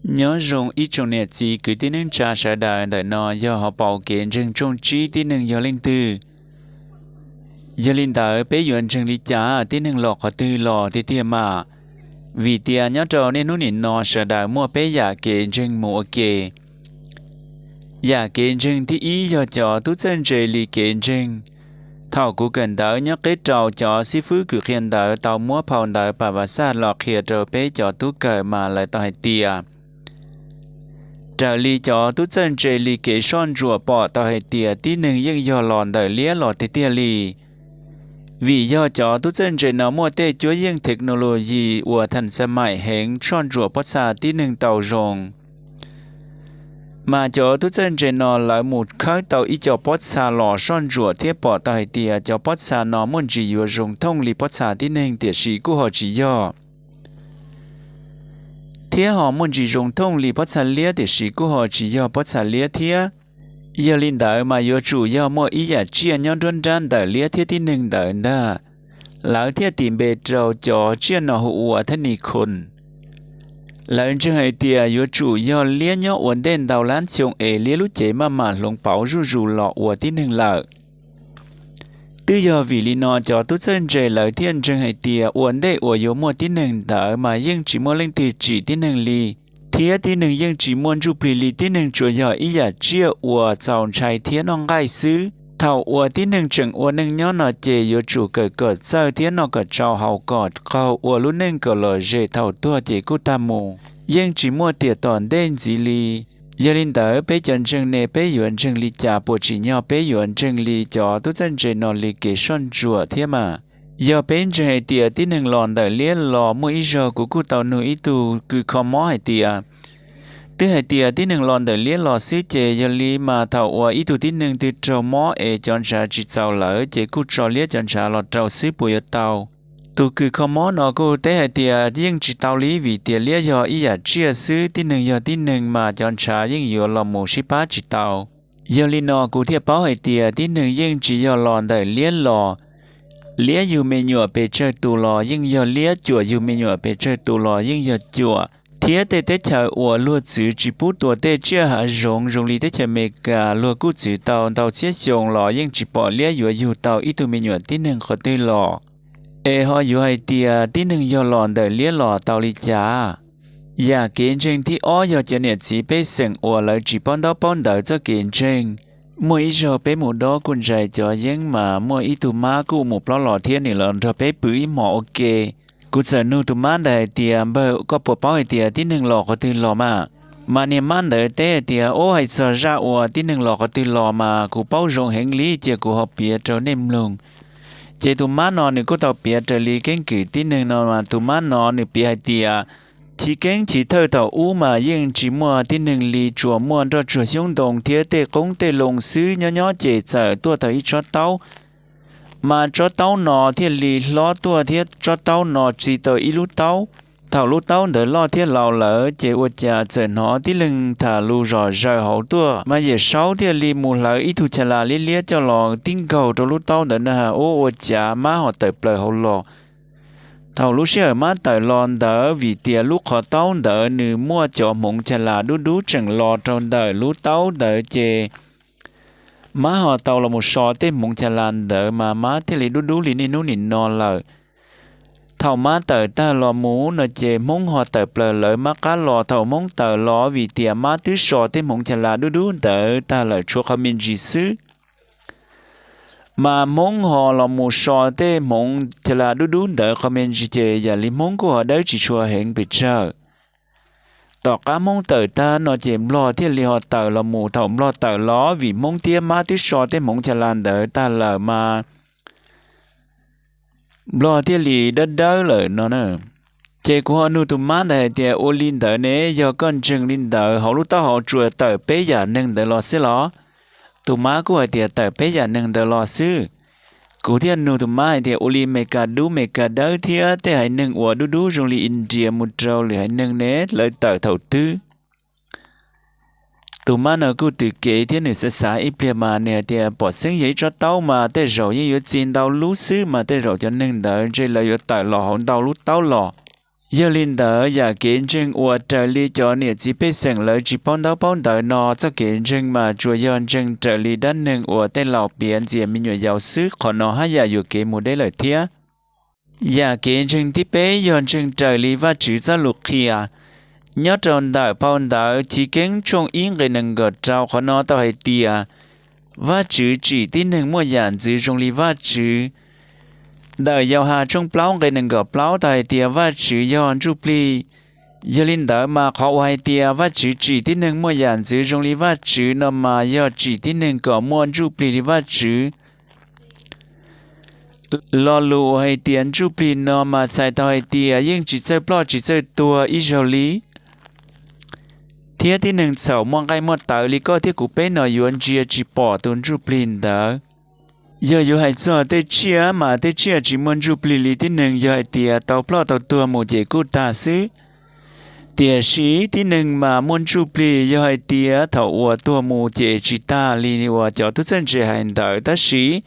Nyob zoo ib tsoom niam txiv kwv tij neej tsa sawv daws, ntawm no yog hauv paus kev ntseeg tshooj tsib, tib neeg yog leej twg. Yog li ntawd peb yuav ntseeg li cas, tib neeg los qhov twg los tiag tiag mas? Vim tias nyob rau niaj hnub nim no sawv daws muaj peb yam kev ntseeg mus ua ke. Yam kev ntseeg thib ib yog cov tub txawj ntse li kev ntseeg. Thaum kuv kawm ntawv nyob qib rau, cov xib fwb kws qhia ntawv tau muab phau ntawv Pam Vas Xaj los qhia rau peb cov tub kawm mas lawv tau hais tias, raws li cov tub txawj ntse li kev soj ntsuam pom tau hais tias tib neeg yeej yog los ntawm liab los tiag tiag li. Vim yog cov tub txawj ntse no muaj tej cuab yeej technology uas tham xa maim heev soj ntsuam pob txha tib neeg tau zoo. Mas cov tub txawj ntse no lawv mus khawb tau ib co pob txha los soj ntsuam thiab pom tau hais tias cov pob txha no muaj ntsis yuav zoo thooj li pob txha tib neeg tiam sis kuj ho tsis yog, thiab ho muaj ntsis zoo thooj li pob txha liab tiam sis kuj ho tsis yog pob txha liab thiab. Yog li ntawd mas yuav tsum yog muaj ib yam tsiaj nyob nruab nrab ntawm liab thiab tib neeg ntawd ntag, lawv thiaj tis npe rau cov tsiaj no hu ua thab ni khun. Lawv ntseeg hais tias yuav tsum yog liab nyob ua ntej ntau lab xyoo es liab lub cev maj mam hloov pauv zuj zus los ua tib neeg lawm. Twb yog vim li no cov tub txawj ntse lawv thiaj ntseeg hais tias ua ntej uas yuav muaj tib neeg ntawd mas yeej tsis muaj leej twg tsim tib neeg li, thiab tib neeg yeej tsis muaj ntsuj plig li. Tib neeg tsuas yog ib yam tsiaj uas txaus ntshai thiab noj nqaij xwb. Thaum uas tib neeg tseem ua neej nyob no ces yuav tsum kawm kom txawj thiab noj kom tsau, haus kom qaug, ua lub neej kom lom zem, thaum tuag ces kuj tag mus, yeej tsis muaj tiam tom ntej ntxiv li. Yog li ntawd peb cov ntseeg ne, peb yuav ntseeg li cas? Puas tsim nyog peb yuav ntseeg li cov tub txawj ntse no li kev soj ntsuam thiab mas? Yog peb ntseeg hais tias tib neeg los ntawm liab los, muaj ib zaug kuv kuj tau nug ib tug kws kho mob hais tias, twb hais tias tib neeg los ntawm liab los xwb ces yog li mas thaum uas ib tug tib neeg twg raug mob es cov ntshav tsis txaus lawm ces kuj tso liab cov ntshav los rau xwb puas yuav tau? Tus kws kho mob no kuj teb hais tias yeej tsis tau li, vim tias liab yog ib yam tsiaj xwb, tib neeg yog tib neeg mas cov ntshav yeej yuav los mus sib pab tsis tau. Yog li no kuv thiaj paub hais tias tib neeg yeej tsis yog los ntawm liab los. Liab yug me nyuam pes tsawg tus los yeej yog liab, cuam yug me nyuam pes tsawg tus los yeej yog cuam, thiab tej teb chaws uas luag txwv tsis pub tua tej tsiaj hav zoov zoo li teb chaws Amelikas luag kuj txwv tau ntau txhiab xyoo los yeej tsis pom liab yuav yug tau ib tug me nyuam tib neeg qhov twg los. Es ho yuav hais tias tib neeg yog los ntawm liab los tau li cas? Yam kev ntseeg thib ob yog cov niam txiv pej xeem uas lawv tsis paub ntaub paub ntawv txoj kev ntseeg. Muaj ib zaug peb mus dob kuj ntsais cov yeeb mas muaj ib tug mab kuj mus plob los thiab nws los nrog peb pw ib hmos ua ke. Kuv txawm nug tus mab ntawd hais tias, npawg, koj puas paub hais tias tib neeg los qhov twg los mas? Mas niag mab ntawd teb hais tias, ub, hais txog zaj uas tib neeg los qhov twg los mas kuv paub zoo heev li, cia kuv ho piav rau nej mloog. Ces tus mab no nws kuj tau piav raws li keeb kwm tib neeg no mas tus mab no nws piav hais tias, chiv keeb chiv thawj thaum ub mas yeej tsis muaj tib neeg li, tsuas muaj nroj tsuag xyoob ntoo thiab tej qoob tej loo xwb, nyob nyob ces txawm tuaj tau ib tsob taub. Mas tsob taub no thiaj li hlob tuaj thiab tsob taub no txi tau ib lub taub. Thaum lub taub ntawd loj thiab laus lawm ces ua cas txawm hnov tib leeg tham lus zom zaws hauv tuaj, mas Yawm Saub thiaj li mus hlawv ib tug cha las liab liab coj los tib nkaug rau lub taub ntawd na. Ua ua cas mab ho tawm plaws hauv los. Thaum lub sij hawm mab tawm los ntawd, vim tias lub qhov taub ntawd nws muaj cov hmoov cha las dub dub tseem los rau ntawm lub taub ntawd ces mab ho tau los mus so tej hmoov cha las ntawd mas mab thiaj li dub dub li niaj hnub nim no lawm. Thaum mab tawm tag los mus no ces hmoob ho tawm plaws lawv mab qab los. Thaum hmoob tawm los, vim tias mab twb so tej hmoov cha las dub dub ntawd tag lawm tshuav qhov me ntsis xwb, mas hmoob ho los mus so tej hmoov cha las dub dub ntawd qhov me ntsis ces yam li hmoob kuj ho dawb tsis tshua heev pes tsawg. Tom qab hmoob tawm tag no ces nplog thiaj li ho tawm los mus. Thaum nplog tawm los, vim hmoob thiab mab twb so tej hmoov cha las ntawd tag lawm mas nplog thiaj li dawb dawb lawm no na. Ces kuv ho nug tus mab ntawd hais tias, ua li ntawd ne, yog koj ntseeg li ntawd, hauv lub taub hau tsuas tawm peb yam neeg ntawd los xwb los? Tus mab kuj hais tias tawm peb yam neeg ntawd los xwb. Kuv thiaj nug tus mab hais tias, ua li Meskas dub Meskas dawb thiab tej haiv neeg uas dub dub zoo li India mus rau lwm haiv neeg ne, lawv tawm thaum twg? Tus mab no kuj tws kev thiab nws xav xav ib pliag mas nws hais tias, pom xeeb yog ib tsob taub mas tej zaum yeej yuav txi ntau lub xwb, mas tej zaum cov neeg ntawd ntshe lawv yuav tawm los hauv ntau lub taub los. Yog li ntawd, yam kev ntseeg uas raws li cov niam txiv pej xeem lawv tsis paub ntaub paub ntawv no, txoj kev ntseeg mas tsuas yog ntseeg raws li dab neeg uas tej laus piav ntxias me nyuam yaus xwb. Qhov no haj yam yuam kev mus deb lawm thiab. Yam kev ntseeg thib peb yog ntseeg raws li Vajtswv txoj lus qhia. Nyob rau ntawm phau ntawv Chiv Keeb tshooj ib nqe nees nkaum rau, qhov no tau hais tias Vajtswv tsim tib neeg muaj yam ntxwv zoo li Vajtswv. Ntawm Yauhas tshooj plaub nqe nees nkaum plaub tau hais tias Vajtswv yog ntsuj plig. Yog li ntawd mas qhov uas hais tias Vajtswv tsim tib neeg muaj yam ntxwv zoo li Vajtswv no mas yog tsim tib neeg kom muaj ntsuj plig li Vajtswv. Lo lus uas hais tias ntsuj plig no mas txhais tau hais tias yeej tsis txawj ploj tsis txawj tuag ib zaug li, thiab tib neeg txhaum muaj nqaij muaj tawv li koj thiab kuv peb no yuav ntsia tsis pom tus ntsuj plig ntawd. Yog yuav hais txog tej tsiaj mas tej tsiaj tsis muaj ntsuj plig li tib neeg, yog hais tias tau ploj tau tuag mus ces kuj tag xwb. Tiam sis tib neeg mas muaj ntsuj plig, yog hais tias thaum uas tuag mus ces tsis tag li uas cov tub txawj ntse hais ntawd, tab sis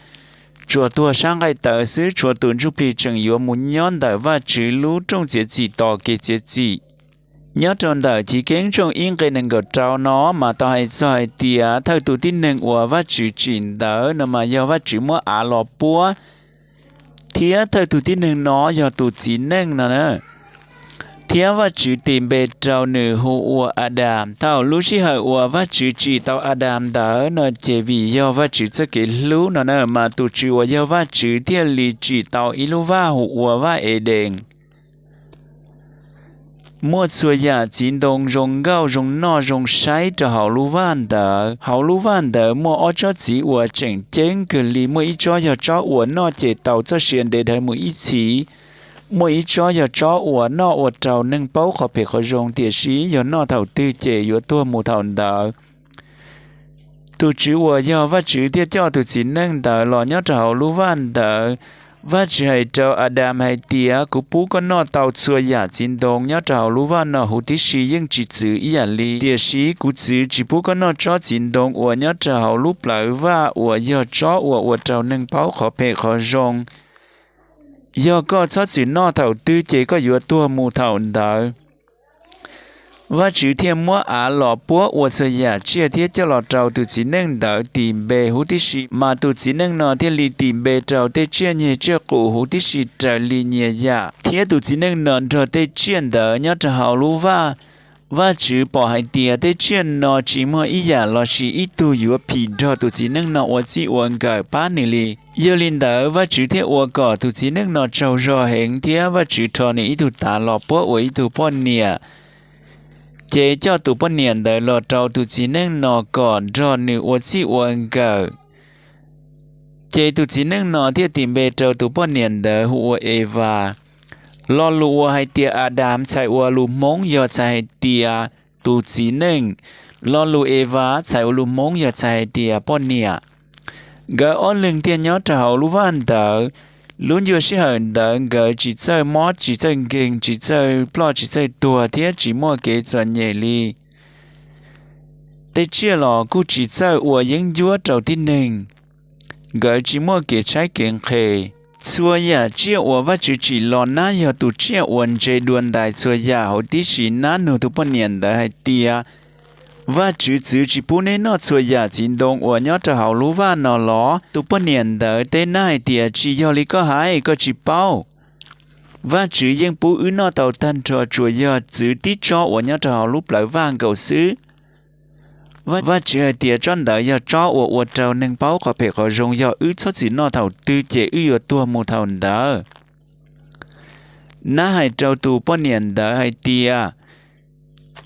tsuas tuag sab nqaij tawv xwb, tshuav tus ntsuj plig tseem yuav mus nyob ntawm Vajtswv lub rooj txiav txim tos kev txiav txim. Nyob rau ntawm Chiv Keeb tshooj ib nqe nees nkaum rau no mas tau hais txog hais tias thawj tus tib neeg uas Vajtswv tsim ntawd no mas yog Vajtswv muab av los puab, thiab thawj tus tib neeg no yog tus txiv neej no na. Thiab Vajtswv tis npe rau nws hu ua Adas. Thaum lub sij hawm uas Vajtswv tsim tau Adas ntawd no ces vim yog Vajtswv txoj kev hlub no na mas tus Tswv uas yog Vajtswv thiaj li tsim tau ib lub vaj hu ua Vaj Edees. Muaj txhua yam txiv ntoo zoo nkauj zoo noj zoo saib rau hauv lub vaj ntawd. Hauv lub vaj ntawd muaj ob tsob txiv uas tseem ceeb kawg li, muaj ib tsob yog tsob uas noj ces tau txoj sia ntev dhawv mus ib txhis, muaj ib tsob yog tsob uas noj ua rau neeg paub qhov phem qhov zoo, tiam sis yog noj thaum twg ces yuav tuag mus thaum ntawd. Tus Tswv uas yog Vajtswv thiaj coj tus txiv neej ntawd los nyob rau hauv lub vaj ntawd. Vajtswv hais rau Adas hais tias, kuv pub koj noj tau txhua yam txiv ntoo nyob rau hauv lub vaj no huv tib si yeej tsis txwv ib yam li, tiam sis kuv txwv tsis pub koj noj tsob txiv ntoo uas nyob rau hauv lub plawv vaj uas yog tsob uas ua rau neeg paub qhov phem qhov zoo. Yog koj txhob txwm noj thaum twg ces koj yuav tuag mus thaum ntawd. Vajtswv thiaj muab av los puab ua txhua yam tsiaj thiab coj los rau tus txiv neej ntawd tis npe huv tib si, mas tus txiv neej no thiaj li tis npe rau tej tsiaj nyeg tsiaj qus huv tib si raws li nyias yam. Thiab tus txiv neej no nrog tej tsiaj ntawd nyob rau hauv lub vaj. Vajtswv pom hais tias tej tsiaj no tsis muaj ib yam lossis ib tug yuav phim nrog tus txiv neej no ua txij ua nkawm pab nws li. Yog li ntawd, Vajtswv thiaj ua kom tus txiv neej no tsaug zog heev, thiab Vajtswv rho nws ib tug tav los puab ua ib tug poj niam, ces coj tus poj niam ntawd los rau tus txiv neej no kom nrog nws ua txij ua nkawm. Ces tus txiv neej no thiaj tis npe rau tus poj niam ntawd hu ua Evas. Lo lus uas hais tias Adas txhais ua lus Hmoob yog txhais hais tias tus txiv neej. Lo lus Evas txhais ua lus Hmoob yog txhais hais tias poj niam. Nkawd ob leeg thiaj nyob rau hauv lub vaj ntawd. Lub ncua sij hawm ntawd nkawd tsis txawj mob, tsis txawj nkeeg, tsis txawj ploj, tsis txawj tuag, thiab tsis muaj kev txom nyem li. Tej tsiaj los kuj tsis txawj ua yeeb ncuab rau tib neeg. Nkawd tsis muaj kev tshaib kev nqhis. Txhua yam tsiaj uas Vajtswv tsim los nab yog tus tsiaj uas ntse dua ntais txhua yam huv tib si. Nab nug tus poj niam ntawd hais tias, Vajtswv txwv tsis pub neb noj txhua yam txiv ntoo uas nyob rau hauv lub vaj no los? Tus poj niam ntawd teb nab hais tias, Tsis yog li koj hais, koj tsis paub. Vajtswv yeej pub wb noj tau tag nrho, tsuas yog txwv tib tsob uas nyob rau hauv lub plawv vaj nkaus xwb. Vajtswv hais tias tsob ntawd yog tsob uas ua rau neeg paub qhov phem qhov zoo, yog wb txhob txwm noj thaum twg ces wb yuav tuag mus thaum ntawd. Nab hais rau tus poj niam ntawd hais tias,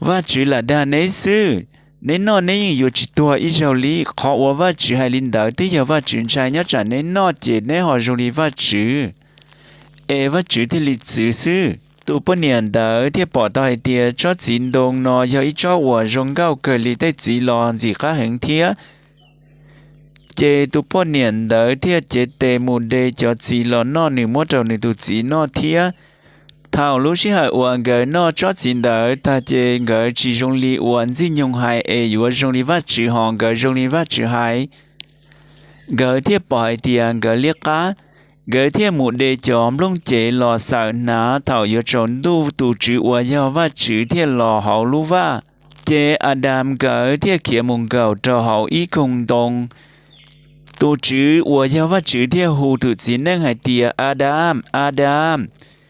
Vajtswv lam dag neb xwb, neb noj neb yeej yuav tsis tuag ib zaug li. Qhov uas Vajtswv hais li ntawd twb yog Vajtswv ntshai, nyob tsam neb noj ces neb ho zoo li Vajtswv, es Vajtswv thiaj li txwv xwb. Tus poj niam ntawd thiaj pom tau hais tias tsob txiv ntoo no yog ib tsob uas zoo nkauj kawg li, tej txiv los ntxim qab heev thiab. Ces tus poj niam ntawd thiaj cev tes mus de cov txiv los noj, nws muab rau nws tus txiv noj thiab. Thaum lub sij hawm uas nkawd noj tsob txiv ntawd tag ces nkawd tsis zoo li uas Ntxwg Nyoog hais es yuav zoo li Vajtswv, ho nkawd zoo li Vajtswv hais. Nkawd thiaj pom hais tias nkawd liab qab. Nkawd thiaj mus de cov nplooj cev los xaws hnav. Thaum yuav tsaus ntuj, tus Tswv uas yog Vajtswv thiaj los hauv lub vaj. Ces Adas nkawd thiaj khiav mus nkaum rau hauv ib koog ntoo. Tus Tswv uas yog Vajtswv thiaj hu tus txiv neej hais tias, Adas, Adas!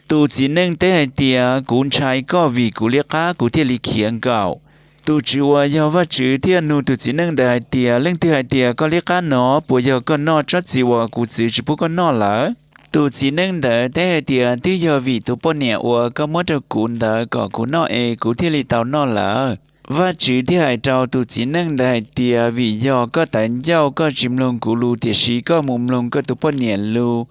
Tus txiv neej teb hais tias, Kuv ntshai koj, vim kuv liab qab kuv thiaj li khiav nkaum. Tus Tswv uas yog Vajtswv thiaj nug tus txiv neej ntawd hais tias, Leej twg hais tias koj liab qab no? Puas yog koj noj tsob txiv uas kuv txwv tsis pub koj noj lawm? Tus txiv neej ntawd teb hais tias, Twb yog vim tus poj niam uas koj muab rau kuv ntawd kom kuv noj es kuv thiaj li tau noj lawm. Vajtswv thiaj hais rau tus txiv neej ntawd hais tias, Vim yog koj tawv ncauj, koj tsis mloog kuv lus, tiam sis koj mus mloog koj tus poj niam lus.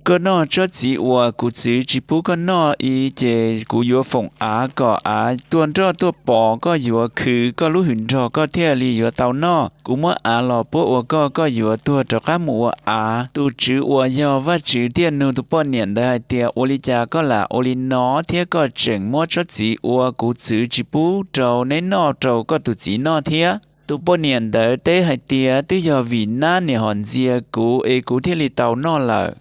Koj noj tsob txiv uas kuv txwv tsis pub koj noj ib, ces kuv yuav foom av kom av tuaj nroj tuaj pov, koj yuav khwv koj lub hwm nrog koj thiaj li yuav tau noj. Kuv muab av los puab ua koj, koj yuav tuag rov qab mus ua av. Tus Tswv uas yog Vajtswv thiaj nug tus poj niam ntawd hais tias, Ua li cas koj lam ua li no thiab koj tseem muab tsob txiv uas kuv txwv tsis pub rau neb noj rau koj tus txiv noj thiab? Tus poj niam ntawd teb hais tias, Twb yog vim nab niam hom ntxias kuv es kuv thiaj li tau noj lawm.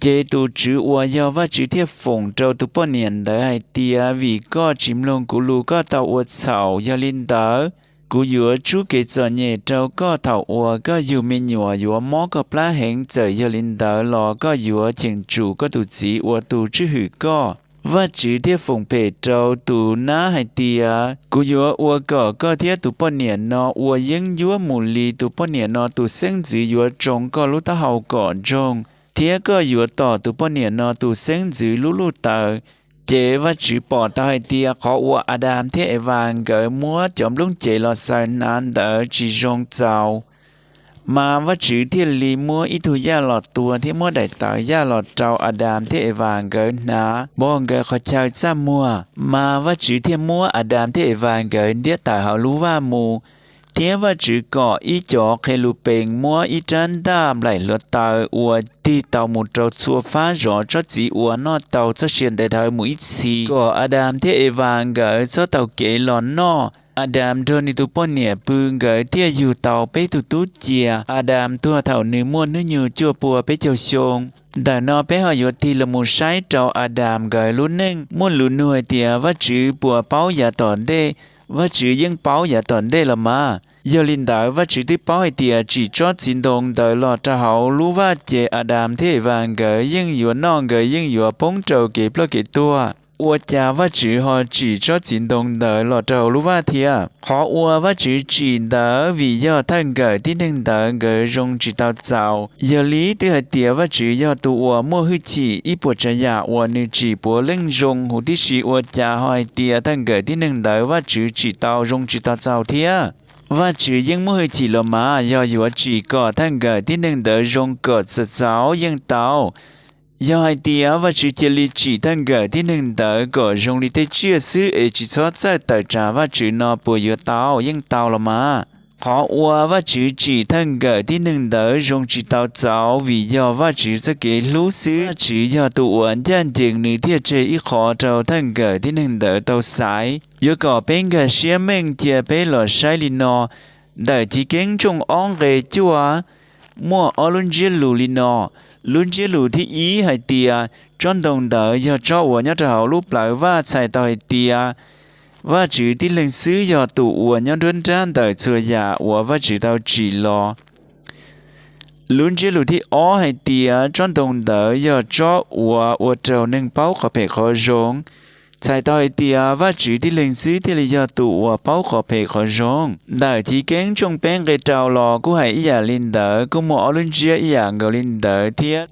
Ces tus Tswv uas yog Vajtswv thiaj foom rau tus poj niam ntawd hais tias, Vim koj tsis mloog kuv lus koj tau ua txhaum. Yog li ntawd, kuv yuav tsub kev txom nyem rau koj thaum uas koj yug me nyuam, yuav mob koj plab heev. Txawm yog li ntawd los koj yuav cheem tsum koj tus txiv uas tus tswj hwm koj. Vajtswv thiaj foom phem rau tus nab hais tias, Kuv yuav ua kom koj thiab tus poj niam no ua yeeb ncuab mus li. Tus poj niam no tus xeeb ntxwv yuav tsoo koj lub taub hau kom ntsoog, thiab koj yuav tom tus poj niam no tus xeeb ntxwv lub luj taws. Ces Vajtswv pom tau hais tias qhov uas Adas thiab Evas nkawd muab cov nplooj cev los xaws hnav ntawd tsis zoo txaus, mas Vajtswv thiaj li muab ib tug yaj los tua thiab muab daim tawv yaj los rau Adas thiab Evas nkawd hnav npog nkawd qhov chaw txaj muag. Mas Vajtswv thiaj muab Adas thiab Evas nkawd ntiab tawm hauv lub vaj mus, thiab Vajtswv kom ib cov qhe lus pees muab ib rab ntaj nplaim hluav taws uas tig tau mus rau txhua fab zov tsob txiv uas noj tau txoj sia ntev dhawv mus ib txhis, kom Adas thiab Evas nkawd txhob tau kev los noj. Adas nrog nws tus poj niam pw, nkawd thiaj yug tau peb tug tub cia. Adas tuag thaum nws muaj hnub nyoog cuaj pua peb caug xyoo. Ntawm no peb ho yuav tig los mus saib rau Adas nkawd lub neej. Muaj lus nug hais tias, Vajtswv puas paub yav tom ntej? Vajtswv yeej paub yav tom ntej los mas. Yog li ntawd, Vajtswv twb paub hais tias tsim tsob txiv ntoo ntawd los rau hauv lub vaj ces Adas thiab Evas nkawd yeej yuav noj, nkawd yeej yuav poob rau kev ploj kev tuag. Ua cas Vajtswv ho tsim tsob txiv ntoo ntawd los rau hauv lub vaj thiab? Qhov uas Vajtswv tsim ntawd vim yog thawj nkawm tib neeg ntawd nkawd zoo tsis tau txaus. Yog li twb hais tias Vajtswv yog tus uas muaj hwj chim, ib puas tsav yam uas nws tsim puav leej zoo huv tib si, ua cas ho hais tias thawj nkawm tib neeg ntawd Vajtswv tsim tau zoo tsis tau txaus thiab? Vajtswv yeej muaj hwj chim los mas, yog yuav tsim kom thawj nkawm tib neeg ntawd zoo kom txaus txaus yeej tau. Yog hais tias Vajtswv cia li tsim thawj nkawm tib neeg ntawd kom zoo li tej tsiaj xwb es tsis txhob txawj tawm tsam Vajtswv no puas yuav tau? Yeej tau los mas. Qhov uas Vajtswv tsim thawj nkawm tib neeg ntawd zoo tsis tau txaus vim yog Vajtswv txoj kev hlub xwb. Vajtswv yog tus uas ncaj ncees, nws thiaj tseg ib qho rau thawj nkawm tib neeg ntawd tau xaiv. Yuav kom peb nkag siab meej, cia peb los saib li no. Ntawm Chiv Keeb tshooj ob nqe cuaj muaj ob lub ntsiab lus li no. Lub ntsiab lus thib ib hais tias tsob ntoo ntawd yog tsob uas nyob rau hauv lub plawv vaj, txhais tau hais tias Vajtswv tib leeg xwb yog tus uas nyob nruab nrab ntawm txhua yam uas Vajtswv tau tsim los. Lub ntsiab lus thib ob hais tias tsob ntoo ntawd yog tsob uas ua rau neeg paub qhov phem qhov zoo, txhais tau hais tias Vajtswv tib leeg xwb thiaj li yog tus uas paub qhov phem qhov zoo. Ntawm Chiv Keeb tshooj peb nqe rau los kuj hais ib yam li ntawd, kuj muaj ob lub ntsiab ib yam nkaus li ntawd thiab.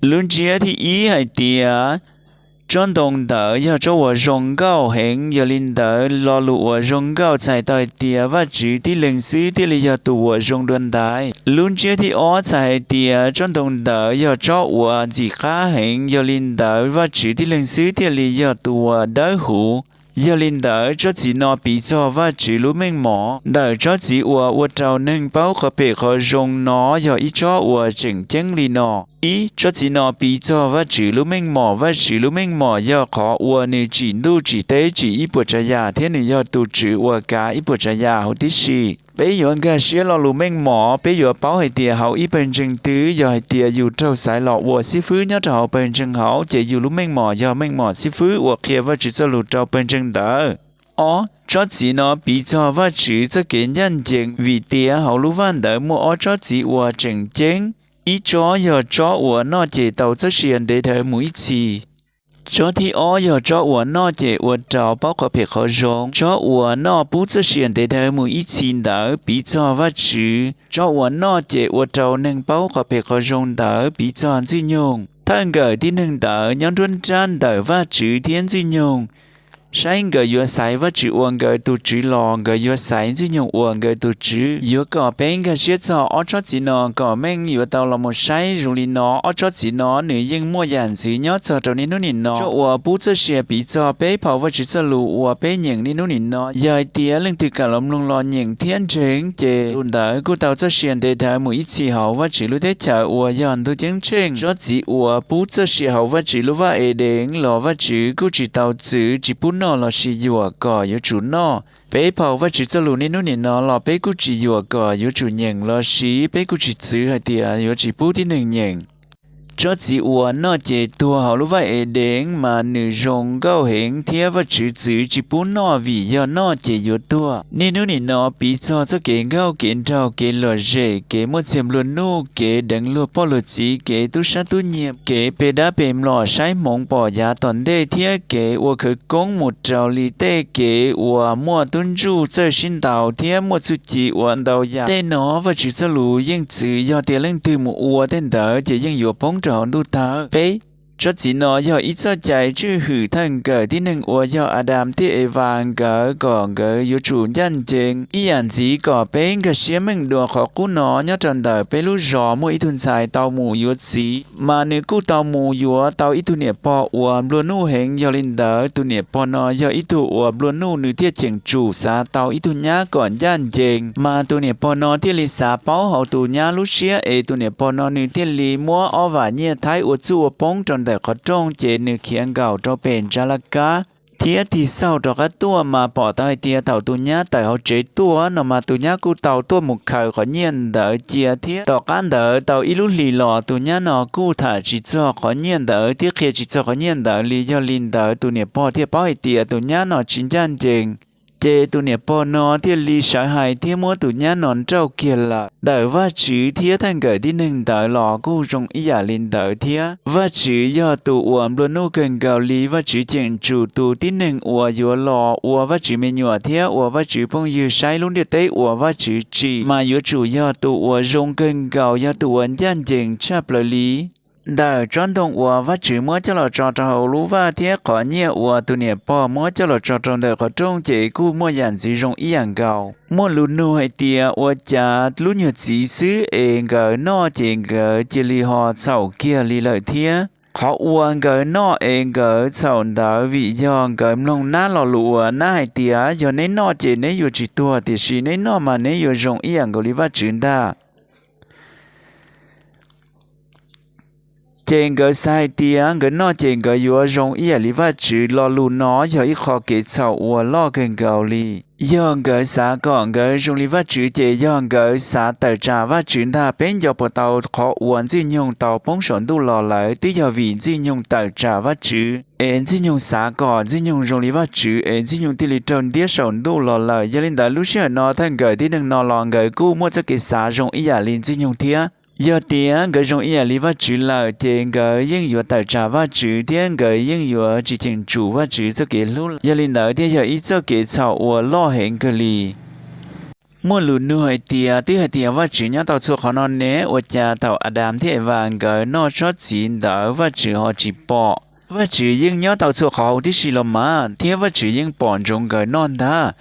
Lub ntsiab thib ib hais tias tsob ntoo ntawd yog tsob uas zoo nkauj heev, yog li ntawd lo lus uas zoo nkauj txhais tau hais tias Vajtswv tib leeg xwb thiaj li yog tus uas zoo dua ntais. Lub ntsiab thib ob txhais hais tias tsob ntoo ntawd yog tsob uas ntxim qab heev, yog li ntawd Vajtswv tib leeg xwb thiaj li yog tus uas dawb huv. Yog li ntawd tsob txiv no piv txog Vajtswv lub meej mom. Ntawm tsob txiv uas ua rau neeg paub qhov phem qhov zoo no yog ib tsob uas tseem ceeb li no. Ib, tsob txiv no piv txog Vajtswv lub meej mom. Vajtswv lub meej mom yog qhov uas nws tsim ntuj tsim teb tsim ib puas tsav yam thiab nws yog tus Tswv uas kav ib puas tsav yam huv tib si. Peb yuav nkag siab lo lus meej mom, peb yuav paub hais tias hauv ib pawg ntseeg twg, yog hais tias yus raug xaiv los ua xib fwb nyob rau hauv pawg ntseeg hauv, ces yus lub meej mom yog meej mom xib fwb uas qhia Vajtswv txoj lus rau pawg ntseeg ntawd. Ob, tsob txiv no piv txog Vajtswv txoj kev ncaj ncees, vim tias hauv lub vaj ntawd muaj ob tsob txiv uas tseem ceeb. Ib tsob yog tsob uas noj ces tau txoj sia ntev dhawv mus ib txhis. Tsob thib ob yog tsob uas noj ces ua rau paub qhov phem qhov zoo. Tsob uas noj pub txoj sia ntev dhawv mus ib txhis ntawd piv txog Vajtswv. Tsob uas noj ces ua rau neeg paub qhov phem qhov zoo ntawd piv txog Ntxwg Nyoog. Thawj nkawm tib neeg ntawd nyob nruab nrab ntawm Vajtswv thiab Ntxwg Nyoog. Saib nkawd yuav xaiv Vajtswv ua nkawd tus Tswv los nkawd yuav xaiv Ntxwg Nyoog ua nkawd tus tswv. Yuav kom peb nkag siab txog ob tsob txiv no kom meej yuav tau los mus saib zoo li no. Ob tsob txiv no nws yeej muaj yam ntxwv nyob txog rau niaj hnub nim no. Tsob uas pub txoj sia piv txog peb phau Vajtswv txoj lus uas peb nyeem niaj hnub nim no. Yog hais tias leej twg kam los mloog los nyeem thiab ntseeg ces tus ntawd kuj tau txoj sia ntev dhawv mus ib txhis hauv Vajtswv lub teb chaws uas yog ntuj ceeb tsheej. Tsob txiv uas pub txoj sia hauv Vajtswv lub vaj Edees los Vajtswv kuj tsis tau txwv tsis pub noj los sis yuam kom yuav tsum noj. Peb phau Vajtswv txoj lus niaj hnub nim no los peb kuj tsis yuam kom yuav tsum nyeem los sis peb kuj tsis txwv hais tias yuav tsis pub tib neeg nyeem. Tsob txiv uas noj ces tuag hauv lub vaj Edees mas nws zoo nkauj heev thiab Vajtswv txwv tsis pub noj vim yog noj ces yuav tuag. Niaj hnub nim no piv txog txoj kev nkauj kev nraug kev lom zem kev muaj txiag nplua nuj kev deev luag poj luag txiv kev tub sab tub nyiag kev pe dab pe mlom saib hmoov pom yav tom ntej thiab kev ua khawv koob mus raws li tej kev uas muaj tub ntsuj txawj sib ntaus thiab muaj txuj ci ua ntau yam. Tej no Vajtswv txoj lus yeej txwv yog tias leej twg mus ua tej ntawd ces yeej yuav poob rau hauv ntuj tawg. Peb, tsob txiv no yog ib txoj cai tswj hwm thawj nkawm tib neeg uas yog Adas thiab Evas nkawd kom nkawd yuav tsum ncaj ncees ib yam ntxiv kom peb nkag siab meej dua qhov qub no. Nyob rau ntawm peb lub zos muaj ib tug ntxhais tau mus yuav txiv mas nws kuj tau mus yuav tau ib tug niam pog uas nplua nuj heev. Yog li ntawd tus niam pog no yog ib tug uas nplua nuj nws thiaj cheem tsum xav tau ib tug nyab kom ncaj ncees mas tus niam pog no thiaj li xav paub hauv tus nyab lub siab es tus niam pog no nws thiaj li muab ob vam nyiaj thaib ua txuj ua poob rau ntawm qhov rooj ces nws khiav nkaum rau pem ntsa laj kab thiab tig xauj rov qab tuaj mas pom tau hais tias thaum tus nyab tawm hauv tsev tuaj no mas tus nyab kuj tau tuaj mus khaws qhov nyiaj ntawd cia thiab tom qab ntawd tau ib lub hlis los tus nyab no kuj tham tsis txog qhov nyiaj ntawd thiab qhia tsis txog qhov nyiaj ntawd li. Yog li ntawd tus niam pog thiaj paub hais tias tus nyab no tsis ncaj ncees. Ces tus niam pog no thiaj li sawv hais thiab muab tus nyab no nrauj kiag lawm. Ntawm Vajtswv thiab thawj nkawm tib neeg ntawd los kuj zoo ib yam li ntawd thiab. Vajtswv yog tus uas nplua nuj kawg nkaus li. Vajtswv cheem tsum tus tib neeg uas yuav los ua Vajtswv me nyuam thiab ua Vajtswv phooj ywg saib lub ntiaj teb uas Vajtswv tsim mas yuav tsum yog tus uas zoo kawg nkaus, yog tus uas ncaj ncees tshaj plaws li. Ntawm tsob ntoo uas Vajtswv muab coj los tso rau hauv lub vaj thiab qhov nyiaj uas tus niam pog muab coj los tso rau ntawm qhov rooj ces kuj muaj yam ntxwv zoo ib yam nkaus. Muaj lus nug hais tias ua cas lub nyuag txiv xwb es nkawd noj ces nkawd cia li ho txhaum kiag li lawm thiab? Qhov uas nkawd noj es nkawd txhaum ntawd vim yog nkawd mloog nab lo lus uas nab hais tias yog neb noj ces neb yuav tsis tuag, tiam sis neb noj mas neb yuav zoo ib yam nkaus li Vajtswv ntag. Ces nkawd xav hais tias nkawd noj ces nkawd yuav zoo ib yam li Vajtswv. Lo lus no yog ib qho kev txhaum uas loj kawg nkaus li. Yog nkawd xav kom nkawd zoo li Vajtswv ces yog nkawd xav tawm tsam Vajtswv ntag. Peb nco puas tau qhov uas Ntxwg Nyoog tau poob saum ntuj los lawm? Twb yog vim Ntxwg Nyoog tawm tsam Vajtswv es Ntxwg Nyoog xav kom Ntxwg Nyoog zoo li Vajtswv es Ntxwg Nyoog thiaj li raug ntiab saum ntuj los lawm. Yog li ntawd lub sij hawm no thawj nkawm tib neeg no los nkawd kuj muaj txoj kev xav zoo ib yam li Ntxwg Nyoog thiab. Yog tias nkawd zoo ib yam li Vajtswv lawm ces nkawd yeej yuav tawm tsam Vajtswv thiab nkawd yeej yuav tsis cheem tsum Vajtswv txoj kev hlub. Yog li ntawd thiaj yog ib txoj kev txhaum uas loj heev kawg li. Muaj lus nug hais tias twb hais tias Vajtswv nyob tau txhua qhov no ne, ua cas thaum Adas thiab Evas nkawd noj tsob txiv ntawd Vajtswv ho tsis pom? Vajtswv yeej nyob tau txhua qhov huv tib si los mas thiab Vajtswv yeej pom ntsoov nkawd noj ntag.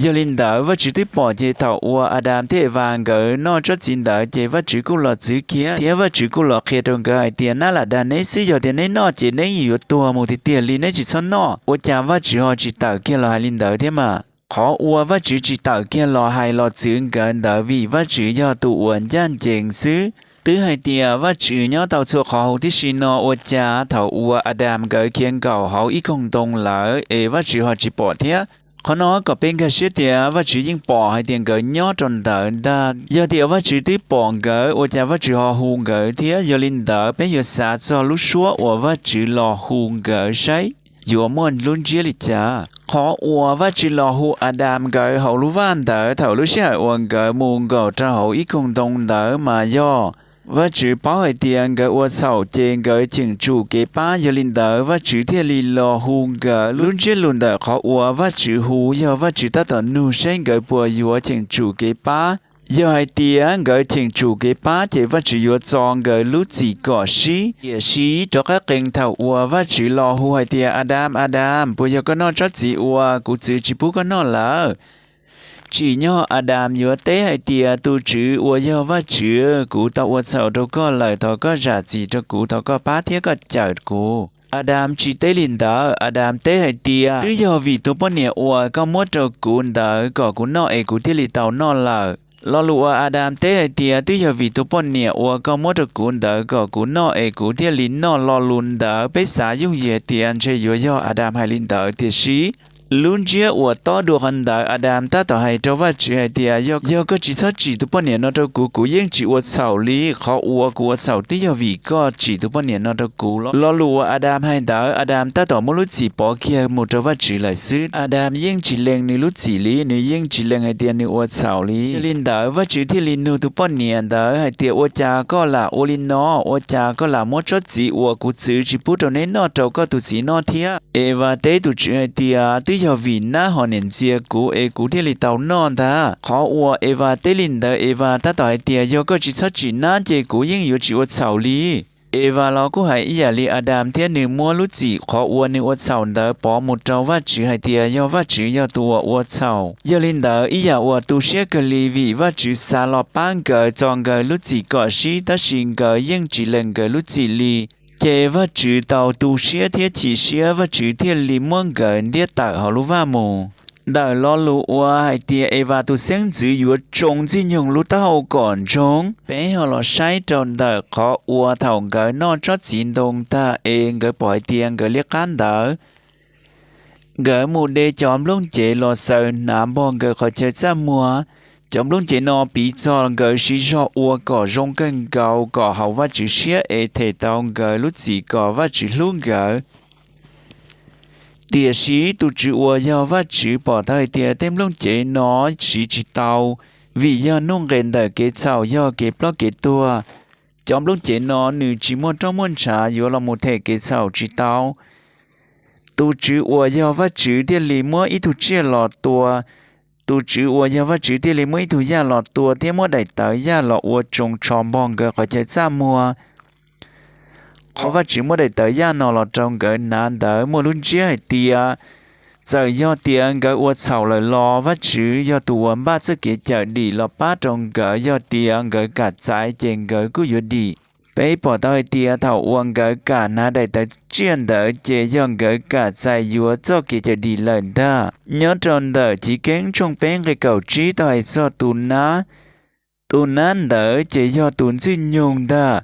Yog li ntawd Vajtswv twb pom ces thaum uas Adas thiab Evas nkawd noj tsob txiv ntawd ces Vajtswv kuj los txwv kiag thiab Vajtswv kuj los qhia rau nkawd hais tias nab lam dag neb xwb, yog tias neb noj ces neb yuav tuag mus tiag tiag li, neb tsis txhob noj. Ua cas Vajtswv ho tsis tawm kiag los hais li ntawd thiab mas? Qhov uas Vajtswv tsis tawm kiag los hais los txwv nkawd ntawd vim Vajtswv yog tus uas ncaj ncees xwb. Twb hais tias Vajtswv nyob tau txhua qhov hauv tib si no, ua cas thaum uas Adas nkawd khiav nkaum hauv ib koog ntoo lawm es Vajtswv ho tsis pom thiab? Qhov no kom peb nkag siab tias Vajtswv yeej pom hais tias nkawd nyob rau ntawd ntag. Yog tias Vajtswv twb pom nkawd, ua cas Vajtswv ho hu nkawd thiab? Yog li ntawd peb yuav xav txog lub suab uas Vajtswv los hu nkawd saib yuav muaj lub ntsiab li cas. Qhov uas Vajtswv los hu Adas nkawd hauv lub vaj ntawd thaum lub sij hawm uas nkawd mus nkaum rau hauv ib koog ntoo ntawd mas yog Vajtswv paub hais tias nkawd ua txhaum ces nkawd cheem tsum kev pab, yog li ntawd Vajtswv thiaj li los hu nkawd. Lub ntsiab lus ntawm qhov uas Vajtswv hu yog Vajtswv tab tom nug saib nkawd puas yuav cheem tsum kev pab. Yog hais tias nkawd cheem tsum kev pab ces Vajtswv yuav txo nkawd lub txim kom sib. Tiam sis rov qab qees thaum uas Vajtswv los hu hais tias, Adas, Adas, puas yog koj noj tsob txiv uas kuv txwv tsis pub koj noj lawm? Tsim nyog Adas yuav teb hais tias, Tus Tswv uas yog Vajtswv, kuv tau ua txhaum rau koj lawm, thov koj zam txim rau kuv, thov koj pab thiab koj cawm kuv. Adas tsis teb li ntawd, Adas teb hais tias, Twb yog vim tus poj niam uas koj muab rau kuv ntawd kom kuv noj es kuv thiaj li tau noj lawm. Lo lus uas Adas teb hais tias, Twb yog vim tus poj niam uas koj muab rau kuv ntawd kom kuv noj es kuv thiaj li noj, lo lus ntawd peb xav yooj yim hais tias ntshe yuav yog Adas hais li ntawd, tiam sis lub ntsiab uas tob dua qhov ntawd, Adas tab tom hais rau Vajtswv hais tias, Yog koj tsis txhob tsim tus poj niam no rau kuv, kuv yeej tsis ua txhaum li. Qhov uas kuv ua txhaum twb yog vim koj tsim tus poj niam no rau kuv. Lo lus uas Adas hais ntawd, Adas tab tom muab lub txim pov kiag mus rau Vajtswv lawm xwb. Adas yeej tsis lees nws lub txim li, nws yeej tsis lees hais tias nws ua txhaum li. Yog li ntawd Vajtswv thiaj li nug tus poj niam ntawd hais tias, Ua cas koj lam ua li no? Ua cas koj lam muab tsob txiv uas kuv txwv tsis pub rau neb noj rau koj tus txiv noj thiab? Evas teb tus Tswv hais tias, Twb yog vim nab ho niam ntxias kuv es kuv thiaj li tau noj ntag. Qhov uas Evas teb li ntawd, Evas tab tom hais tias, Yog koj tsis txhob tsim nab ces kuv yeej yuav tsis ua txhaum li. Evas los kuj hais ib yam li Adas thiab, nws muab lub txim qhov uas nws ua txhaum ntawd pov mus rau Vajtswv hais tias yog Vajtswv yog tus uas ua txhaum. Yog li ntawd ib yam uas tu siab kawg li vim Vajtswv xav los pab nkawd, txo nkawd lub txim kom sib, tab sis nkawd yeej tsis lees nkawd lub txim li. Ces Vajtswv tau tu siab thiab chim siab, Vajtswv thiaj li muab nkawd ntiab tawm hauv lub vaj mus. Ntawm lo lus uas hais tias Evas tus xeeb ntxwv yuav tsoo Ntxwg Nyoog lub taub hau kom ntsoog, peb ho los saib rau ntawm qhov uas thaum nkawd noj tsob txiv ntoo tag es nkawd pom hais tias nkawd liab qab ntawd, nkawd mus de cov nplooj cev los xaws hnav npog nkawd qhov chaw txaj muag. Cov nplooj cev no piv txog nkawd siv zog ua kom zoo kawg nkaus kom haum Vajtswv siab es them tau nkawd lub txim kom Vajtswv hlub nkawd. Tiam sis tus Tswv uas yog Vajtswv pom tau hais tias tej nplooj cev no siv tsis tau, vim yog nuj nqes ntawm kev txhaum, yog kev ploj kev tuag. Cov nplooj cev no nws tsis muaj roj muaj ntshav yuav los mus them kev txhaum tsis tau. Tus Tswv uas yog Vajtswv thiaj li muab ib tug tsiaj los tua. Tus Tswv uas yog Vajtswv thiaj li muab ib tug yaj los tua thiab muab daim tawv yaj los ua tsoos tsho npog nkawd qhov chaw txaj muag. Qhov Vajtswv muab daim tawv yaj no los rau nkawd hnav ntawd muaj lub ntsiab hais tias, txawm yog tias nkawd ua txhaum lawm los Vajtswv yog tus uas npaj txoj kev cawm dim los pab rau nkawd, yog tias nkawd kam txais ces nkawd kuj yuav dim. Peb pom tau hais tias thaum uas nkawd kam hnav daim tawv tsiaj ntawd ces yog nkawd kam txais yuav txoj kev cawm dim lawm ntag. Nyob rau ntawm Chiv Keeb tshooj peb nqe kaum tsib tau hais txog tus nab. Tus nab ntawd ces yog tus Ntxwg Nyoog ntag.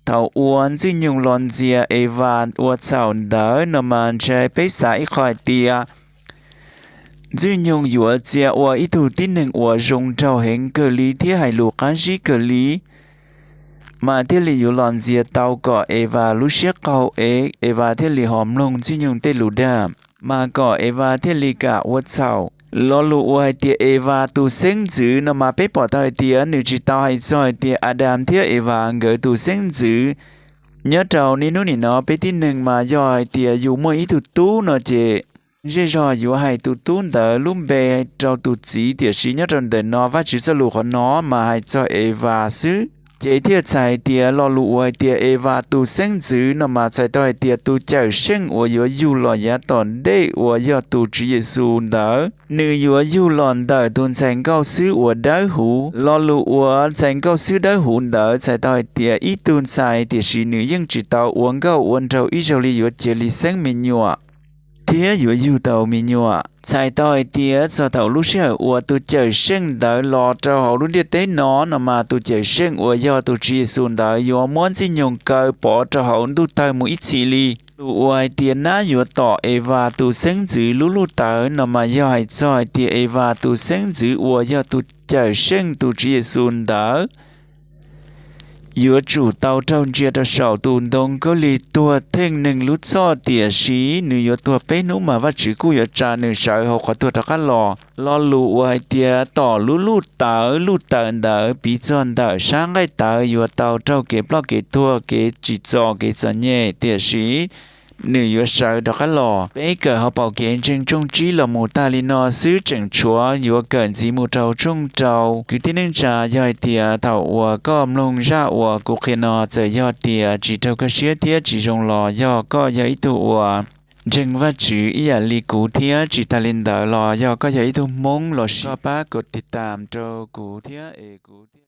Thaum uas Ntxwg Nyoog los ntxias Evas ua txhaum ntawd no mas ntshai peb xav ib qho hais tias Ntxwg Nyoog yuav txia ua ib tug tib neeg uas zoo nraug heev kawg li thiab hais lus qab zib kawg li, mas thiaj li yuav los ntxias tau kom Evas lub siab qaug es Evas thiaj li ho mloog Ntxwg Nyoog tej lus dag, mas kom Evas thiaj li kam ua txhaum. Lo lus uas hais tias Evas tus xeeb ntxwv no mas peb pom tau hais tias nws tsis tau hais txog hais tias Adas thiab Evas nkawd tus xeeb ntxwv. Nyob rau niaj hnub nim no peb tib neeg mas yog hais tias yus muaj ib tug tub no ces zej zog yuav hais tus tub ntawd lub npe rau tus txiv, tiam sis nyob rau ntawm no Vajtswv txoj lus qhov no mas hais txog Evas xwb. Ces thiaj txhais hais tias lo lus uas hais tias Evas tus xeeb ntxwv no mas txhais tau hais tias tus Cawmseej uas yuav yug los yav tom ntej uas yog tus Tswv Yexus ntawd, nws yuav yug los ntawm tus ntxhais nkauj xwb uas dawb huv. Lo lus uas ntxhais nkauj xwb dawb huv ntawd txhais tau hais tias ib tug ntxhais tiam sis nws yeej tsis tau ua nkauj ua nraug ib zaug li yuav cia li xeeb me nyuam. thiab yuav yug tau me nyuam. Txhais tau hais tias txog thaum lub sij hawm uas tus Cawm Seej ntawd los rau hauv lub ntiaj teb no no mas tus Cawm Seej uas yog tus Tswv Yexus ntawd yuav muab Ntxwg Nyoog kaw pov rau hauv ntuj tawg mus ib txhis li. Lus uas hais tias nab yuav tom Evas tus xeeb ntxwv lub luj tawv no mas yog hais txog hais tias Evas tus xeeb ntxwv uas yog tus Cawm Seej tus Tswv Yexus ntawd yuav tsum tau raug ntsia rau saum tus ntoo khaub lig tuag theej neeg lub txhoj, tiam sis nws yuav tuag peb hnub mas Vajtswv kuj yuav tsa nws sawv hauv qhov tuag rov qab los. Lo lus uas hais tias tom lub luj tawv, luj tawv ntawd piv txog ntawm sab nqaij tawv yuav tau raug kev ploj kev tuag, kev tsim txom, kev txom nyem, tiam sis nws yuav sawv rov qab los. Peb kawm hauv paus kev ntseeg tshooj tsib los mus tag li no xwb, tseem tshuav yuav kawm ntxiv mus rau tshooj rau. Kwv tij neej tsa, yog hais tias thaum uas koj mloog zaj uas kuv qhia no txawm yog tias tsis raug koj siab thiab tsis zoo los yog koj yog ib tug uas ntseeg Vajtswv ib yam li kuv thiab tsis tas li ntawd los yog koj yog ib tug Hmoob los sis koj pab kov tiv tam rau kuv thiab es kuv